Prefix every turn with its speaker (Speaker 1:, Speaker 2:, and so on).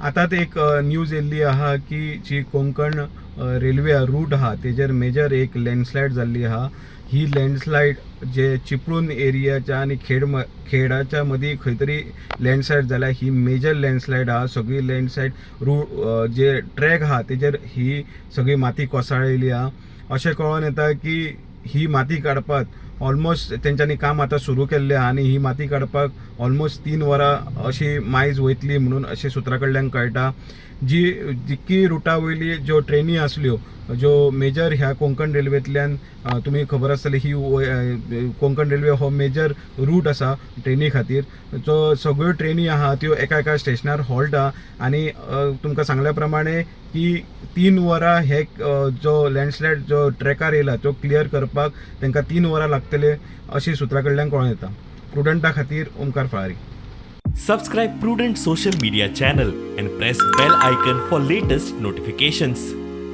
Speaker 1: आतांच एक न्यूज येयल्ली आहा की जी कोंकण रेल्वे रूट आहा तेजेर मेजर एक लँडस्लायड जाल्ली आहा. ही लँडस्लायड जे चिपळूण एरियाच्या आनी खेडाच्या मदीं खंय तरी लँडस्लायड जाल्या. ही मेजर लँडस्लायड आहा. सगळी लँडस्लायड जे ट्रॅक आहा तेजेर ही सगळी माती कोसळिल्ली आहा. अशें कळोन येता की ही माती काडपाक ऑलमोस्ट तेंच्यांनी काम आतां सुरू केल्लें आहा आनी ही माती काडपाक ऑलमोस्ट 3 वरां अशी मायज वयतली म्हणून अशें सुत्रा कडल्यान कळटा. जी जितकी रुटा वयली ज्यो ट्रेनी आसल्यो, ज्यो मेजर ह्या कोंकण रेल्वेंतल्यान, तुमी खबर आसतली, ही कोंकण रेल्वे हो मेजर रूट आसा ट्रेनी खातीर. जो सगळ्यो ट्रेनी आहा त्यो एका एका स्टेशनार हॉल्ट आहा आनी तुमकां सांगल्या प्रमाणे की 3 वरां हे जो लँडस्लायड जो ट्रॅकार येयला तो क्लियर करपाक तांकां 3 वरां लागतले अशी सुत्रा कडल्यान कळोन येता. प्रुडंटा खातीर ओमकार फळारी.
Speaker 2: Subscribe Prudent Social Media channel and press bell icon for latest notifications.